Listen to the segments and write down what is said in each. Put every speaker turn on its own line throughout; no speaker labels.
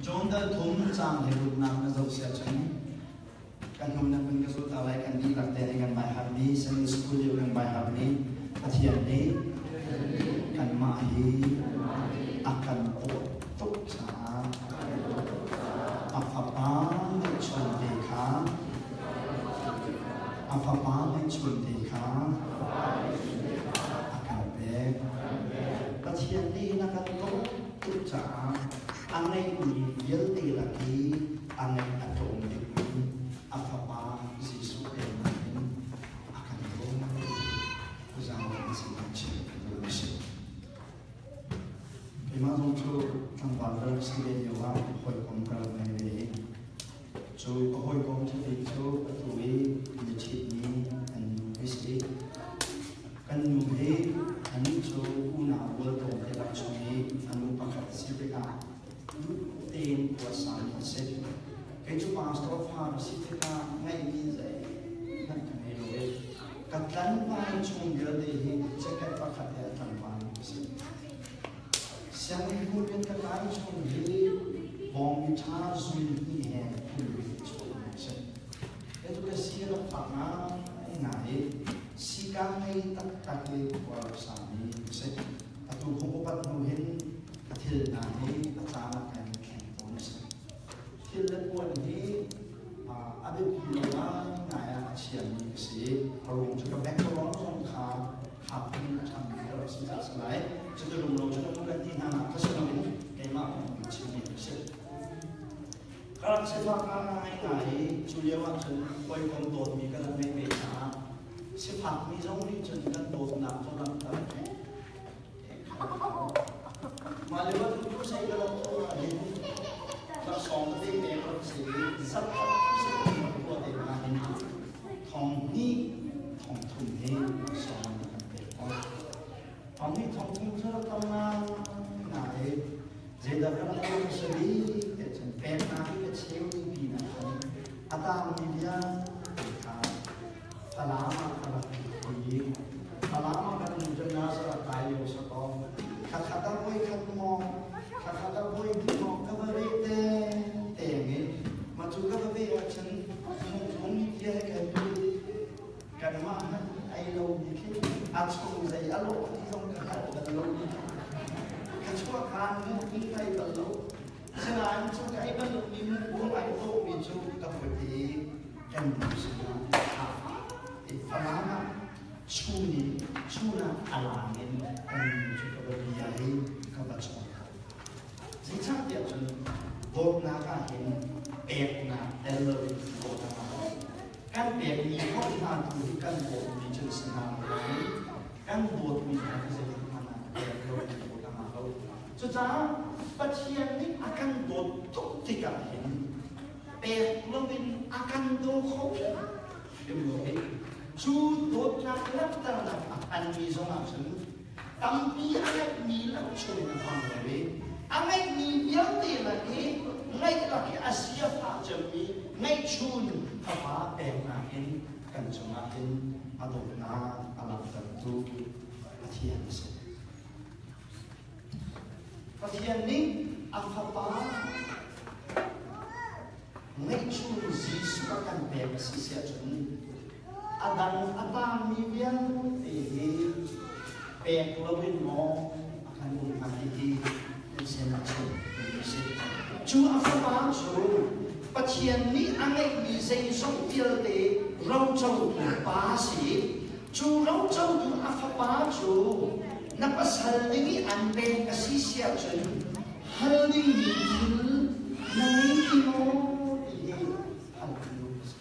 John dal thum caang he rutnak na zoh sia cun kan hnu na kun ka zulh ta lai. Kan dihlak te nih kan bai harmi, Sunday school lio kan bai harmi, Pathian nih kanmah hi a kan dawt tuk caah a Fapa ngeihchun te kha, a Fapa ngeihchun te kha a kan pek. Pathian nih na kan dawt tuk caah a ngeihmi vialte lak i a ngeih a tlawm bikmi a Fapa Jesuh peknak in a kan dawt. Zaangfah sin chim ka duh a si. Keimah zong cu tlangval ka rak si ve lio ah hawikom ka rak ngei ve i cu ka hawikom ṭhabik cu atu i na ṭhitmi kan nu hi si. Kan nu hi anih cu unau rual tlawmte lak chung i fanu pakhat si tikah duh tein khuasami a si. Kei cu pastor fa ka si tikah ngeihmi zeihmanh ka ngei lo i ka tlangval chung vialte hi jacket pakhat he a tlangval ka si. Sianginn rian ka kai chung hi bawngbi ṭha zun hnih he phulri chung a si. Kei cu ka si rak fak ngai i sika ngei taktak i khua rak sami ka si. Atu kum upat hnu hin a thil hna hi a caan ah kan thleng tawn a si. Thil le puan hi a biapi lo ngaingai ah a chiami ka si. A ruang cu ka background zong kha hak in a ṭhangmi ka rak si caah a si lai. Cuti rumro cu ka kan ti hna nak kha si loin keimah kong in chimmi ka si. Ka rak sifak ngaingai i cu lio ah cun hawikom dawtmi ka rak ngeih ve caah sifakmi zong nih cun kan dawtnak cu langhter. Mah lio ah cun crusade ka rak tuah ahhin laksawng tete pek rak si i zarhkhat crusade kan rak tuah te hna hin thong hnih thong thum hi laksawng an kan pek tawn. Thong hnih thong thum cu rak tam ngai. Zeidah ka rak tuah hmasa bik tiah cun peknak hi ka cheu dingpi nak khan a tangmi vialte kha Falam ah ka rak i Falam ah kan um cun Nazareth kai lio sa kaw thlakhat ah voi khat maw, thlakhat ah voi hnih maw ka va veh te teng i mah cu ka va veh ahcun hmung mi bia he kan kanmah hmanh ei lomi khi a chung zei a lawh ti zong ka hngalh bal lo mi ka chuak khan mu kung kai bal lo. Sinain cu ka ei bal lomi mu kung ai dawhmi cu ka put i kan nu sinah i Falam ah chun in chun ah a lang in kan nu cu ka va bia i ka va chawn. Zeicahtiah cun dawtnak ah hin peknak tel loin dawt a ngah. Kan pekmi holh hna tu hi kan dawtmi cu si hna lo i kan dawtmi hna cu zeitik hmanh ah pek loin dawt a ngah lo. Cucaah Pathian nih a kan dawt tuk tikah hin pek loin a kan daw kho hrim lo i cu dawtnak langhternak a hmanmi zong ah cun tampi a ngeihmi lak chung a hmang lo i a ngeihmi vialte lak i ngeih lak i a siafah cemmi ngeihchun fapa peknak in kan cungah hin a dawtnak a langhtertu Pathian a si. Pathian nih a Fapa ngeihchun Jesuh a kan pek a si siahcun a dang a tangmi vialte hi pek loin maw a kan um hnga ti hi kan sin ah chim a si. Cu a Fapa cu Pathian nih a ngeihmi zeizong vialte rocotu pa a si. Cu rocotu a fapa cu na pasal ding i an pek a si si ahcun hal dingmi thil na ngei ti maw ti hi hal kan duh a si.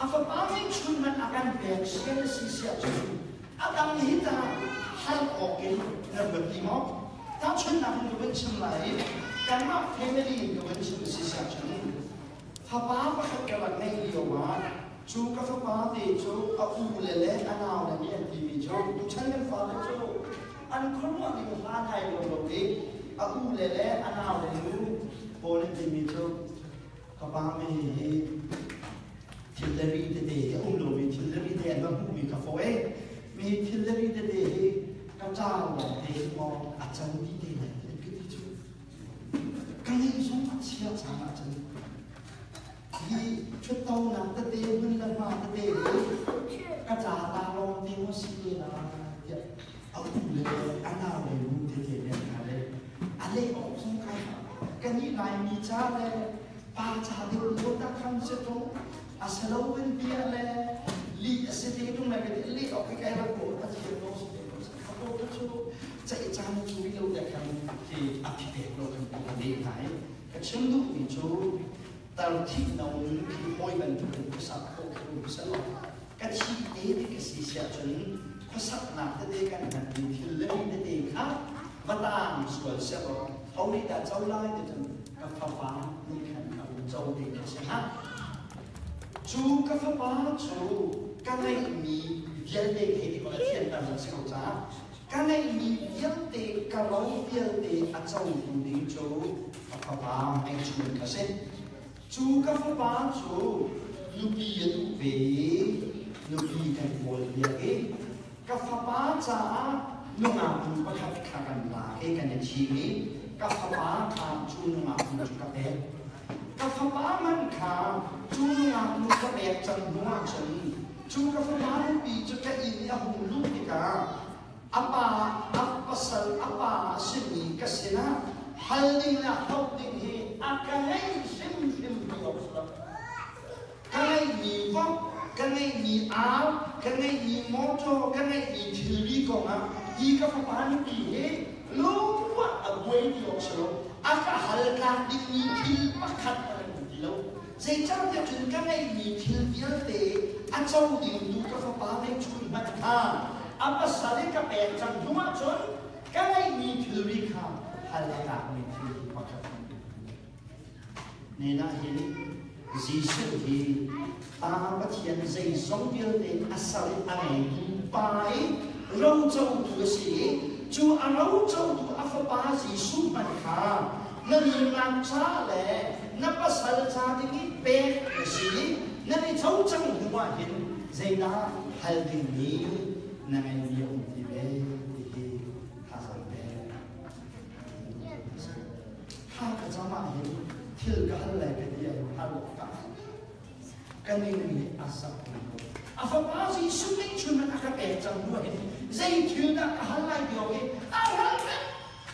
A fapa ngeihchun hmanh a kan pek sian a si si ahcun a dang hi tah hal awk in na ruat ti maw? Tahchunhnak in ka vun chim lai i kanmah family in ka vun chim a si si ahcun fapa pakhat ka rak ngeih lio ah cu ka fapa te cu a u le le a nau le nih an timi cu tuchan kan fale cu an khuaruah ning hlan hai lo lo i a u le le a nau le nu pawl an timi cu ka pa mi hi thilleri tete hi a um lomi thilleri te an va hmuhmi ka fawi mi thilleri tete hi ka ca lawng te hi maw a can dih te lai an ka ti cu ka ngeih zong a Kannih Laimi ca le pa ca deuh lo ta khan si tung a si lo kan bia le lih a si te tung le kan leh awk kai rak ko a thiam lo si te ko ko tu cu ceih caan cu rih lo te khan khi a phi pek lo kan ko leh ngai. Ka chim duh mi cu tar thih no nun khi hawi bantuk in khuasak khawh khi um seh law ka thih te ti ka si siah cun khuasaknak tete kan hman mi thil le mi tete kha va taang sual seh law ho nih dah co lai ti cun ka fapa nih khan a um co te khi si hnga. Cu ka fapa cu ka ngeihmi vialte khi ti ko le thianter na si ko caah ka ngeihmi vialte, ka ro vialte a cotu ding cu ka fapa ngeihchun ka si. Cu ka fapa cu nupi a duh ve i nupi kan kawl piak i ka fapa caah nungak nu pakhat kha kan lak i kan i thim i ka fapa kha cu nungak nu cu ka pek. Ka fapa man kha cu nungak nu ka pek cang hnu ahcun cu ka fapa nupi cu ka inn i a hung luh tikah a pa a pasal a pa a simi ka sinah hal ding le hauh ding hi a ka ngei hrimhrim ti awk si lo. Ka ngeihmi vok, ka ngeihmi ar, ka ngeihmi mawṭaw, ka ngeihmi thilri kongah hi ka fapa nupi hi lungruah a buai ti awk si lo. A ka hal tlak dingmi thil pakhat a kan um ti lo. Zeicahtiah cun ka ngeihmi thil vialte a co dingtu ka fapa ngeihchun hmanh kha a pasal i ka pek cang hnu ahcun ka ngeihmi thilri kha hal a tlakmi thil pakhat. Nen ah hin Jesuh hi Pa Pathian zeizong vialte a ser i a ngeitu Pa i rocotu a si i cu a rocotu a fapa Jesuh hmanh kha na nunnak ca le na pasal ca ding i pek na si i nan i co cang hnu ah hin zeidah hal dingmi na ngeihmi a um ti ve ti hi thazaang pek. Thla ka cam ah hin thil ka hal lai ka ti ah hal awk ka ka ning nih a sak ko. A fapa Jesuh nih chun a ka pek cang hnu hin zei thil dah ka hal lai ti awk i a hal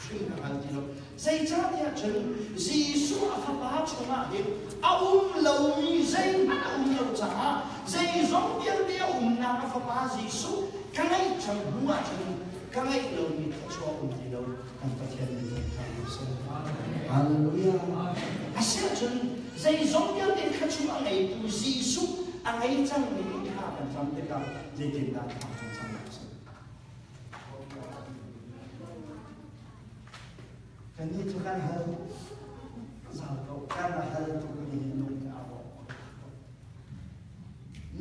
hrim ka hngal ti lo. Zeicahtiah cun Jesuh a fapa chungah hin a um lomi zeihmanh a um lo caah zeizong vialte a umnak a fapa Jesuh ka ngeih cang hnu ah cun ka ngeih lomi thluachuah um ti lo. Kan Pathian nih kan thang seh. Hallelujah. Asiahcun zeizong vialte thluachuah a ngeitu Jesuh a ngei cangmi thla kan cam tikah zeitindah thla kan cam awk a si? Kannih cu kan hal zal ko, kan hal tuk mi hi lung a rawk.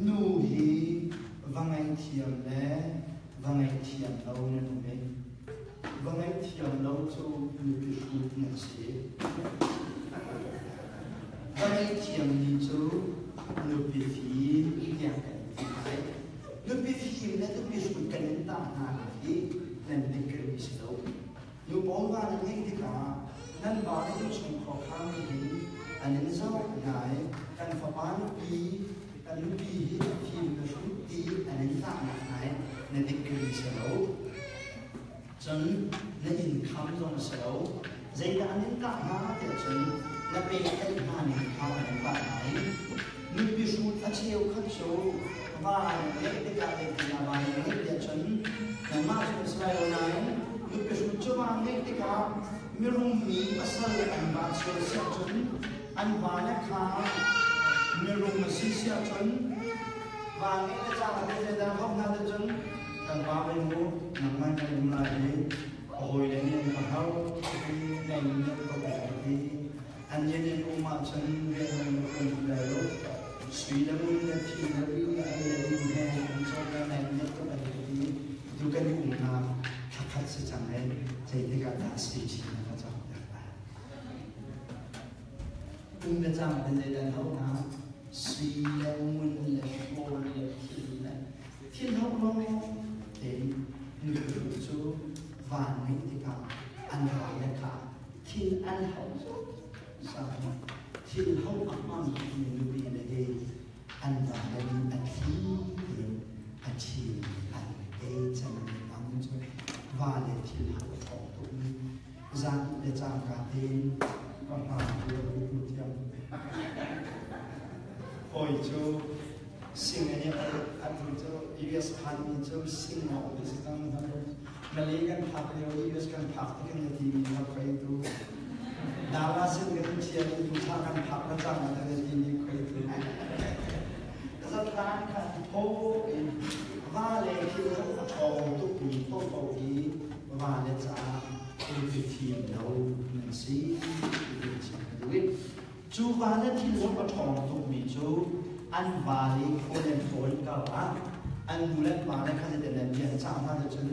Nu hi va ngaihthiam le va ngaihthiam lo nan um i va ngaihthiam lo cu nupi hrut nan si. Va ngaihthiam mi cu nupi fim tiah kan ti lai. Nupi fim le nupi hrut kan in tah hna hi nan degree si lo. Nu pawl va nan ngeih tikah nan va le innchungkhar kha mi hin an in zoh hna i kan fapa nupi kan nupi hi a fim na hrut ti an in tlahnak hna i na degree si lo. Cun na income zong a si lo. Zeidah an in tah hna tiah cun na pehtlaih hna ning kha an in tah hna i nupi hrut a cheukhat cu va an ngeih tikah zeitindah va an ngeih tiah cun nanmah cu na si lai lo nain nupi hrut cu va an ngeih tikah mirum mi pasal an va sual siah cun an vale kha mirum a si siah cun va ngeih le cang ah zeidah hau hna ti cun kan pa mei mu nangmah kan um lai i a hawile nih an ka hau ti nei nih an ka pek ti an nih an um ahcun rian an kan duh lai lo sui le ngun le thi le ri le ei le din he an cawk le nei nih ka pek ti tu kan i umnak thlakhat si cang e zeitik ah dah sui na ka cawk piak lai um le cang te zeidan hau hna sui le ngun le rawl le thil le thil hau lawng tein nupi cu van ngeih tikah an vale kha thil an hau zungzal. Thil hau a hmang mi nupi le hi an vale nih a thli tein a ṭhi an ei cangmi tam cu vale thil hau a ṭhawng tukmi zan le cangka tein. Ka hmaan ti a hmu thiam. Hawi cu sing in atu cu US phanmi cu sing maw ti si cang hna. Malay kan phak lio US kan phak ti kan ti mi na khoi tu. Dallas in kan thian in Utah kan phak na cang na ti mi khoi tu. Zatlan khan tho in va le thil a ṭhawng tuk mi paohpaoh hi va le caah thil fim lo nan si ti chim ka duh i cu va le thil zong a ṭhawng tukmi cu an va le phone and phone kar ah an nu le pa le kha zeitin an bia cah hna te cun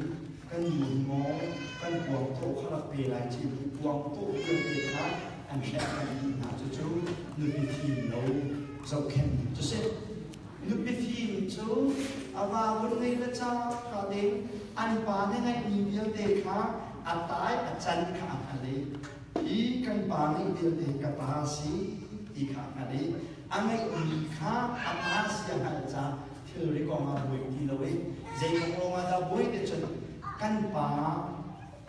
kan nu maw kan kuang tawh kha rak pe lai ci kuang tawh vialte kha an hrek kan dih hna cucu nupi fim lo zohkhenh cu si. Nupi fim cu a va vun ngei le ca kha ding an pa nih ngeihmi vialte kha a tai a can kha a hngalh i hi kan pa ngeih vialte ka pa si ti kha a hngalh i a ngeihmi kha a pa si a hngalh caah thilri kong ah buai ti lo i zei kong lawng ah dah buai ti cun kan pa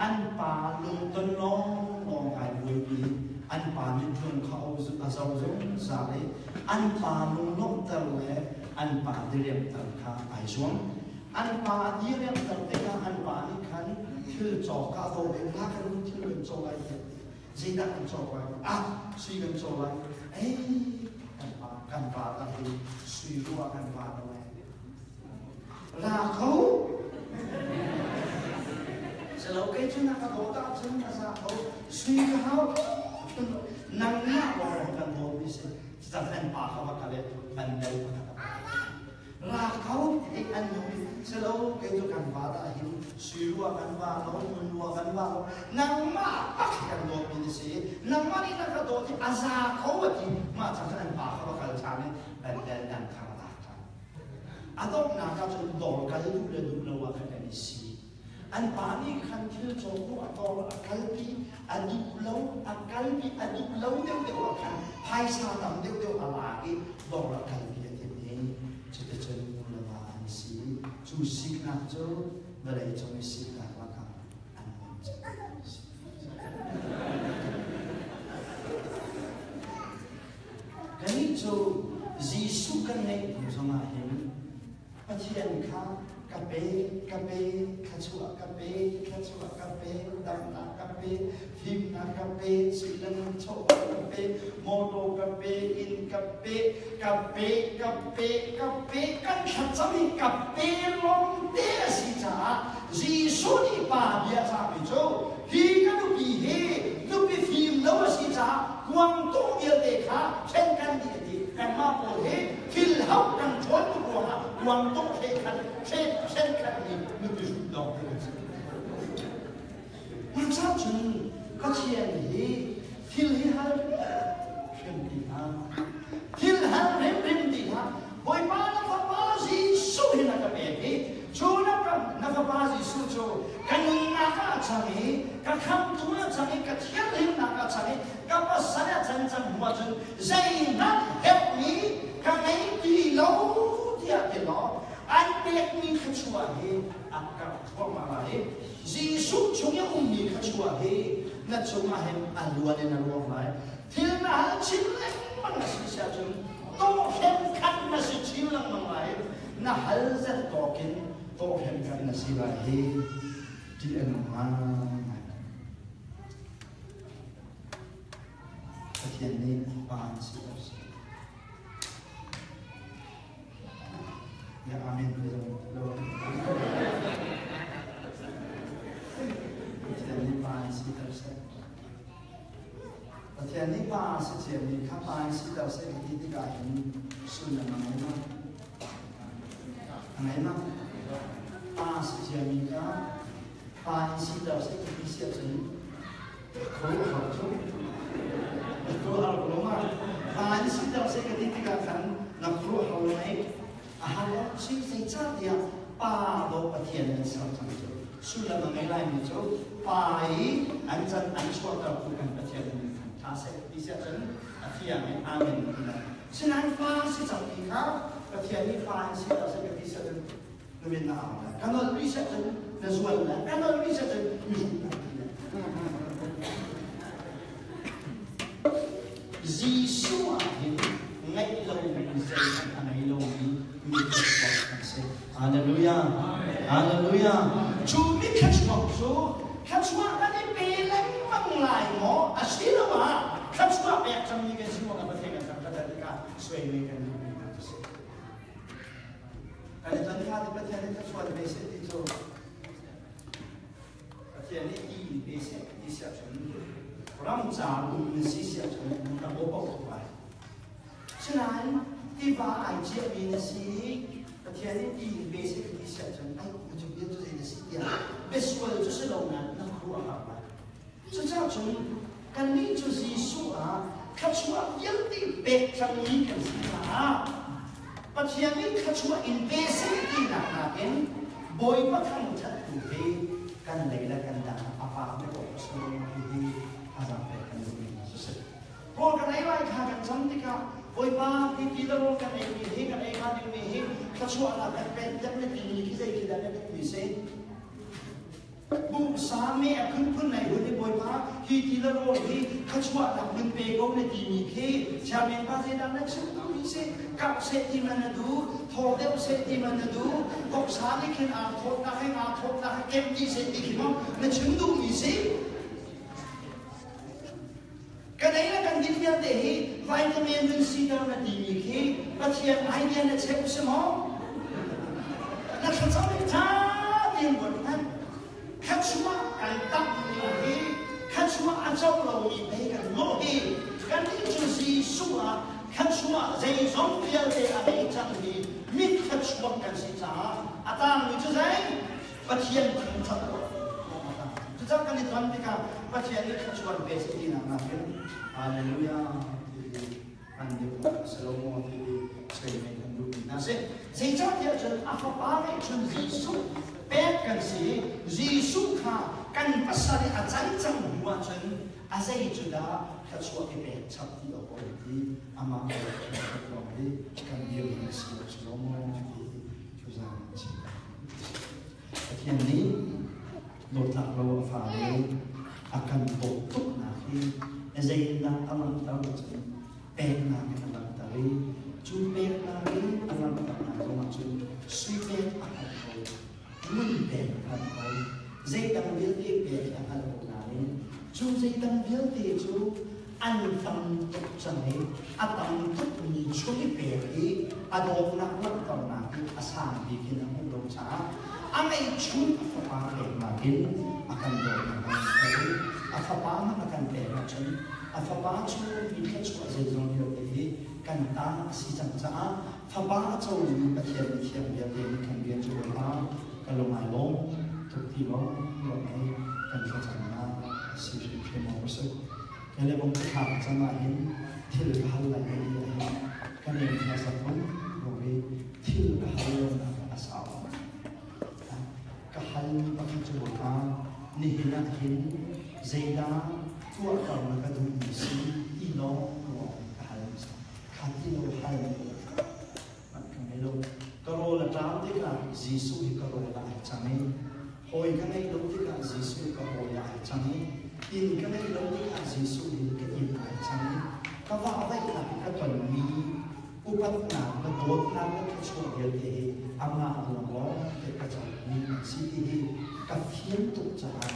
An pa lungton lawnglawng ai buaipi. An pa mitlung kha a zo zungzal i an pa lunglawmhter le an pa diriamhter kha ai zuam. An pa a diriamhter tikah an pa nih khan thil cawk ah dawh in hla kan thil kan caw lai tiah zeidah kan cawk lai? Ah, sui kan caw lai. Ei, kan pa kan pa ta hi sui rua kan pa lo ai. Ra kho. Selo kei cu na ka dawt ahcun ka za kho. Sui ka hau. Nangmah lawng kan dawt mi si. Cang an pa kha va kal i an del pakhat a Ra kho ti an nu selo kei cu kan va dah hin sui rua kan va lo, ngun rua kan va lo. Nangmah bak kan dawt mi na si. Nangmah nih na ka dawt i a za kho a ti. Mah cang an pa kha va kal ṭhan i an del dang kha va lak ṭhan. A donghnak ah cun dawr kal duh le duh lo ah khan kan i si. An pa nih khan thil cawk a dawr a kalpi, a duh lo, a kalpi, a duh lo deuhdeuh ah khan phaisa tam deuhdeuh a lak i dawr a kalpi a timh i cuticun nu le va an si. Cu siknak cu vawlei cung i siknak lakah an um cem. Kannih cu Jesuh kan ngeih hnu zongah hin Pathian kha ka pe, ka pe, thluachuah ka pe, thluachuah ka pe, damnak ka pe, fimnak ka pe, sui le ngun chawva ka pe, mawtaw ka pe, inn ka pe, ka pe, ka pe, ka pe, kan thlacam i ka pe lawng te a si caah Jesuh nih pa bia cahmi cu hi ka nupi hi nupi fim lo a si caah kuangtung vialte kha ṭhen kan dih a ti. Kanmah pawl hi thil hauh kan ṭhawn tuk ruangah kuangtung ṭhen khat nih nupi hrut dawng ti kan si. Cucaah cun Pathian hi thil hi hal hrim ti hlah. Thil hal hrimhrim ti hlah. Bawipa na Fapa Jesuh hi na ka pek i cu na na Fapa Jesuh cu ka nunnak ah a cang i ka khamtu ah a cang i ka thianghlimnak ah a cang i ka pasal ah can cang hnu ahcun zeihmanh herhmi ka ngei ti lo tiah ti law an pekmi thluachuah hi a karh thluahmah lai i Jesuh chung i ummi thluachuah hi na cungah hin a luan in a luang lai. Thil na hal chin lengmang a si si ahcun tawhrem khat na si chin lengmang lai. Na hal zet tawk in tawhrem khat na si lai hi ti a nung ngai. Pathian nih pa an si lo si. Ya amen ti zong lo. Pathian nih pa an si ter seh. Pathian nih pa a si ciami kha pa in siter seh ka ti tikah hin sullam a ngei ma? A ngei ma? Pa a si ciami kha pa in siter seh ka ti si ahcun kho a har cu. Kho a har ko ma? Pa in siter seh ka ti tikah khan na khuaruah har lo mei? A har lo si zeicahtiah pa dawh Pathian an ser cang cu. Sullam a ngei laimi cu pa i an can an chuahtertu kan Pathian nih khan ṭha seh ti siah cun a fiang i amen ti lai. Sinain fa si cang ti kha Pathian nih fa in siter seh ka ti siah cun na min na au lai. Ka nolh rih siah cun na zual lai. Ka nolh rih siah cun mi hrut na ti lai. Jesuh ah hin ngeih lomi zeihmanh a ngei lomi mi thluachuak kan si. Hallelujah. Hallelujah. Cu mi thluachuak cu thluachuah kan i pe lengmang lai maw asiloah thluachuah pek cangmi kan si maw kan Pathian kan thangṭhat tikah suai mei kan duhmi hna cu si. Kan i ton kha Pathian nih thluachuah pe seh ti cu Pathian nih ti in pe seh ti siah cun ram ca um na si siah cun na aw paoh ko lai. Sinain tiva ai ciahmi na si Pathian nih ti in pe seh ti siah cun ai na cu bia cu zei na si tiah biasual cu si lo nain na khuaruah a har lai. Cucaah cun kannih cu Jesuh ah thluachuah vialte pek cangmi kan si caah Pathian nih thluachuah in pe seh tinak nakin Bawipa thangṭhat tu hi kan lei le kan dang a pa le awk a si lo ti hi thazaang pek kan duhmi hna cu si. Rawl kan ei lai kha kan cam tikah Bawipa hi ti le rawl kan eimi hi kan ei hnga dingmi hi thluachuahnak kan pek piak na timi khi zei khi dah na duhmi si? Pumsa me a phunphun nei hun i Bawipa hi ti le rawl hi thluachuahnak min pe ko na timi khi chairman pa zeidah na chim duhmi si kap seh ti man na duh thaw deuh seh ti man na duh voksa nih khin aa thawtnak he nga thawtnak he kem ti seh ti khi maw na chim duhmi si kan ei le kan din vialte hi vitamin nun siter na timi khi Pathian idea na cheuh si maw? Na thlacam in ṭha tein ruat hmanh. Thluachuah kan tam ning hi thluachuah a co lomi pei kan lawh hi kannih cu Jesuh ah thluachuah zeizong vialte a ngei cangmi mit thluachuak kan si caah a tangmi cu zei? Pathian thangṭhat awk Cucaah kan i ton tikah Pathian nih thluachuah pe seh tinak nakin Hallelujah ti hi an deuh a si lo maw ti hi soi mei kan duhmi hna si. Zeicahtiah cun a fapa ngeihchun Jesuh pek kan si. Jesuh kha kan pasal i a can cang hnu ahcun a zei cu dah thluachuah i pek chap ti awk a um ti amah thangṭhat lawng hi kan dirhmun a si lo si lo maw ti hi tuzaan chim Pathian nih dawtlak lo a fale a kan dawt tuknak hi zeitindah a langhter cun peknak in a langhter i cu peknak in a langhternak zongah cun sui pek a hngalh ko ngun pek a hngalh ko zeidang vialte pek a hngalh ko nain cu zeidang vialte cu an tam tuk cang i a tam tukmi chung i pek i a dawtnak langhternak hi a sang bik in a hmuh lo caah a ngeihchun a fapa peknak in a kan dawtnak a langhter i a fapa hmanh a kan pek ahcun a fapa chung mi thluachuah zeizong vialte hi kan ta a si cang caah fapa a comi Pathian mithiang vialte nih kan rian cu Bawipa ka lung ai lawm tuk ti lawng lawng hi kan thlacamnak a si hrimhrim awk a si. Kei le bang thla ka cam ahhin thil ka hal lai ka ti ahhin ka nem thla sak rung rung i thil ka hal lonak a sau. Ka halmi pakhat cu Bawipa nihin ah hin zeidah tuahter na ka duhmi si ti lawng lawng ka hal kha ti lo hal hmanh ka ngei lo. Ka rawl a ṭam tikah Jesuh hi ka rawl ah ai cang i hawi ka ngeih lo tikah Jesuh hi ka hawi ah ai cang i inn ka ngeih lo tikah Jesuh hi ka inn ah ai cang i ka vahvaihnak i ka tonmi upatnak le dawtnak le thluachuah vialte hi amah ruang lawng te ka comi an si ti hi ka fian tuk caah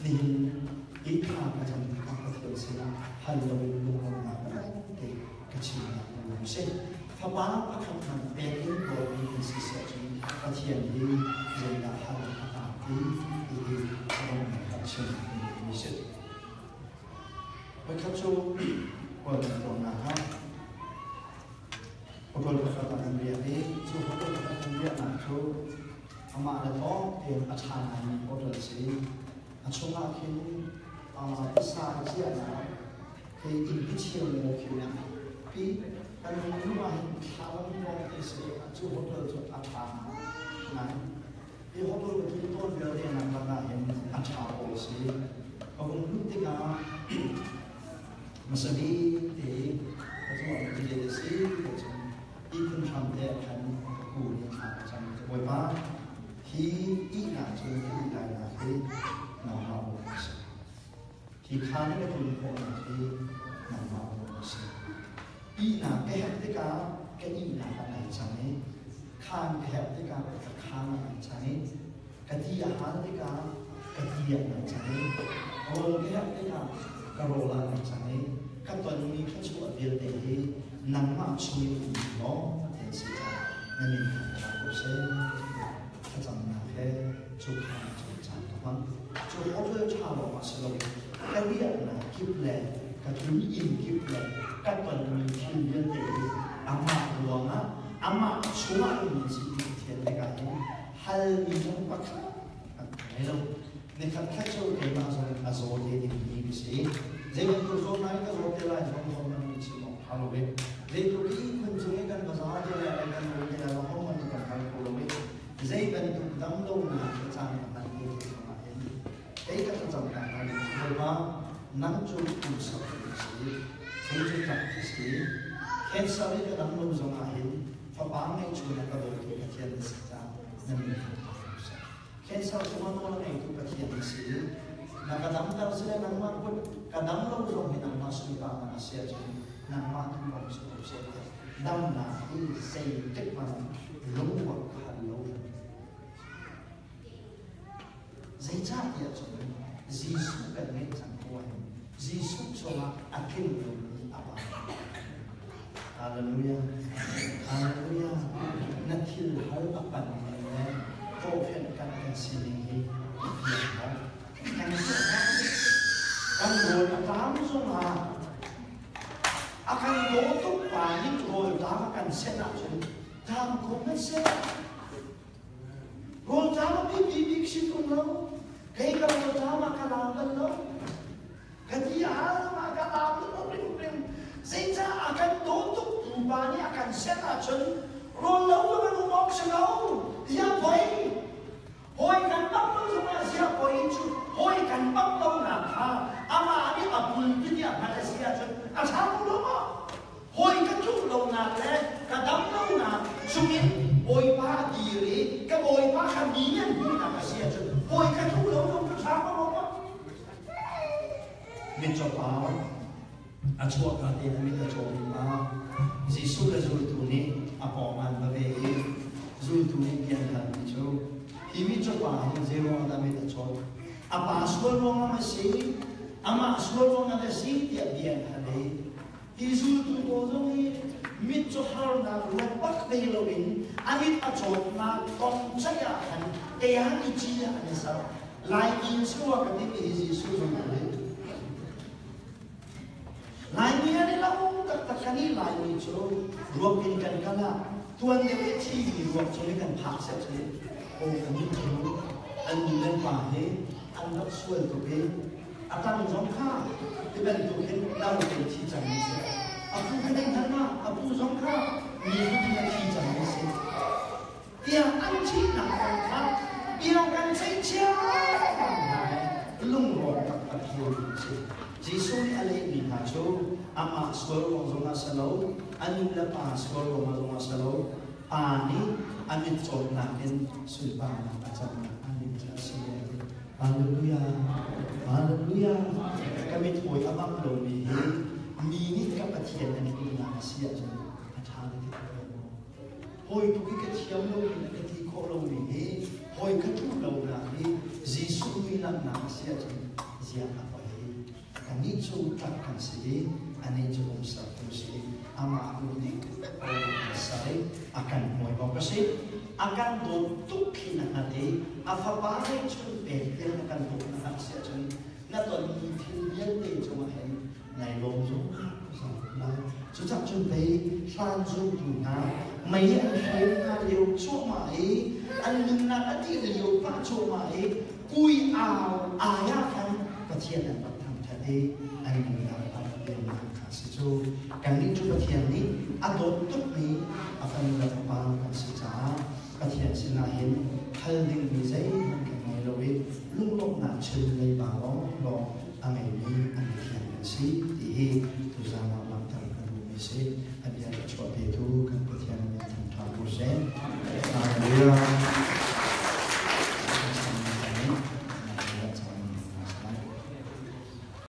nihin i thla ka cam tikah Pathian sinah hal loin lunglawmhnak te ka chimnak na lung si. Fapa pakhat hmanh pek in dawtmi kan si siah cun Pathian hi zeidah hal a tlak ti ti hi a donghnak ah chim mi si. Voikhat cu kawl kan tuahnak ah hotel pakhat ah kan riak i cu hotel pakhat kan riahnak cu amah le tawk tein a ṭha ngaimi hotel si. A chungah khin tisa ciahnak Hei inn cheu maw khi pi kan nu ah hin thlalam lawng te si cu hotel cu a ṭha ngai. Hi hotel ka tlun tawn vialte nak lak ah hin a ṭha pawl si. Ka vung lut tikah hmasa bik te ka tuah mi te si te cun ihkhun hram te ah khan ka kun i thla ka cam. Bawipa hi ihnak cu ka ih lainak hi nangmah bawm a si. Hi khaan i na tlun khawhnak hi nangmah bawm a si. ti a hal tikah ka ti ah nan cang i rawl ka herh tikah ka rawl ah nan cang i ka tonmi thluachuah vialte hi nangmah chung in um lawng te an si caah na min kha ka ko seh thlacamnak he cu kha cu caan ka hmang. Cu hotel ṭha lawng ah si loin ka riahnak kip le ka tlun inn kip le ka tonmi thil vialte hi amah ruangah amah chungah ummi si ti ka thian tikah hin halmi zong pakhat an ngei lo. Nikhat khat cu keimah zong a zaw te dingmi ka si. Zei bantuk zawtnak in ka zaw te lai zong zong nan chim awk ṭha lo ve. Zeitluk i ihkhun cung i kan va za te lai le kan rul te lai zong hohmanh nih kan hngal kho lo i zei bantuk damlonak ka caan ka hman te ti zongah hin kei ka thlacamnak hna nih Bawipa nang cu pumsak na si, kei cu tlak ka si. Cancer i ka dam lo zongah hin fapa ngeihchun a ka dawtu Pathian na si caah na min kha ka seh. Cancer cungah nawl a ngeitu Pathian na si. Na ka damter si le nangmah kut ka dam lo zong hi nangmah sunparnak a si ahcun nangmah tu lawng si ko seh tiah damnak hi zeitik hmanh lungruak ka hal lo. Zeicahtiah cun Jesuh kan ngeih cang ko ahhin Jesuh chungah a tling lomi a pa. Hallelujah. Hallelujah. Na thil hal a pan ning le kawhfianh kan kan sining hi i fiang maw? Kan kan rawl a tlam zongah a kan daw tuk pa nih rawl tlam a kan senh ahcun tlam ko hmanh seh. Rawl tlam a biapi bik si tung lo. Kei ka rawl tlam ah ka lam bal lo. Ka ti a hal ah ka lam lo hrimhrim. Zeicah a kan daw tuk tu pa nih a kan senh ahcun rawl lo ka kan um awk si lo. Ziah poi? Hawi kan bak lo zongah ziah poi cu hawi kan bak lo nak kha amah nih a pulpit i a hman a si ahcun a ṭha ko lo maw? Hawi ka tluk lonak le ka dam lonak chungin Bawipa a dir i ka Bawipa kha mi nih an hmuhnak a si ahcun hawi ka tluk lo zong cu ṭha ko lo maw? Mitcaw pa a chuahka tein a mit a cawmi pa Jesuh le zultu nih a pawng an va ve i zultu nih bia an halmi cu hi mitcaw pa hi zeiruang dah mit a cawt? A pa sual ruangah a si, amah sual ruangah a si tiah bia an hal i hi zultu pawl zong hi mitcaw harnak ruat bak ve loin a mit a cawtnak kong ceih ah khan kei ah i ci ah an i ser. Lai in sua ka timi hi Jesuh zong a leh. Laimi an i lo taktak kan i Laimi cu ruak in kan kal ah tuan deuh i thimi ruak cu nih kan phak seh cu o kan nih cu an nu le pa hi an rak sual tuk i a tang zong kha ti bantuk hin no te thi cang mi si a pu kha ding hal ma a pu zong kha mi fatin a thi cang mi si tiah an thihnak kong kha bia kan ceih cia hna lungrawk taktak hi a si. Jesuh nih a lehmi hna cu amah sual ruang zongah si lo, a nu le pa sual ruangah zongah si lo, pa nih a mitcawtnak in sunparnak a cannak a mit a si. Hallelujah! Hallelujah! Ka mit hawi a bang lomi hi mi nih ka Pathian an hmuhnak a si ahcun a ṭha na ti ko maw? Hawi tuk i ka thiam lomi le ka ti khawh lomi hi hawi ka ṭuh lonak hi Jesuh mi langhnak a si ahcun ziah a poi. Kannih cu tlak kan si i anih cu umsertu si amah tu nih kan ser i a kan hmuai awk a si. A kan dawt tuk khi na hngalh i a fapa ngeihchun pek tiang a kan dawt na hngalh si ahcun na tonmi thil vialte cungah hin nai lawm zungzal lai. Cucak cun pei hlan zultu hna mei an hrem hna lio cuahmah i an nunnak a dih lio pah cuahmah i kui au ai ah khan Pathian an rak thangṭhat i an nunnak a rak liamnak kha a si cu. Kannih cu Pathian nih a dawt tukmi a fanu le fapa kan si caah Pathian sinah hin hal dingmi zeihmanh kan ngei lo i lunglawmhnak chim leiba lawnglawng a ngeimi an Pathian kan si ti hi tuzaan ah.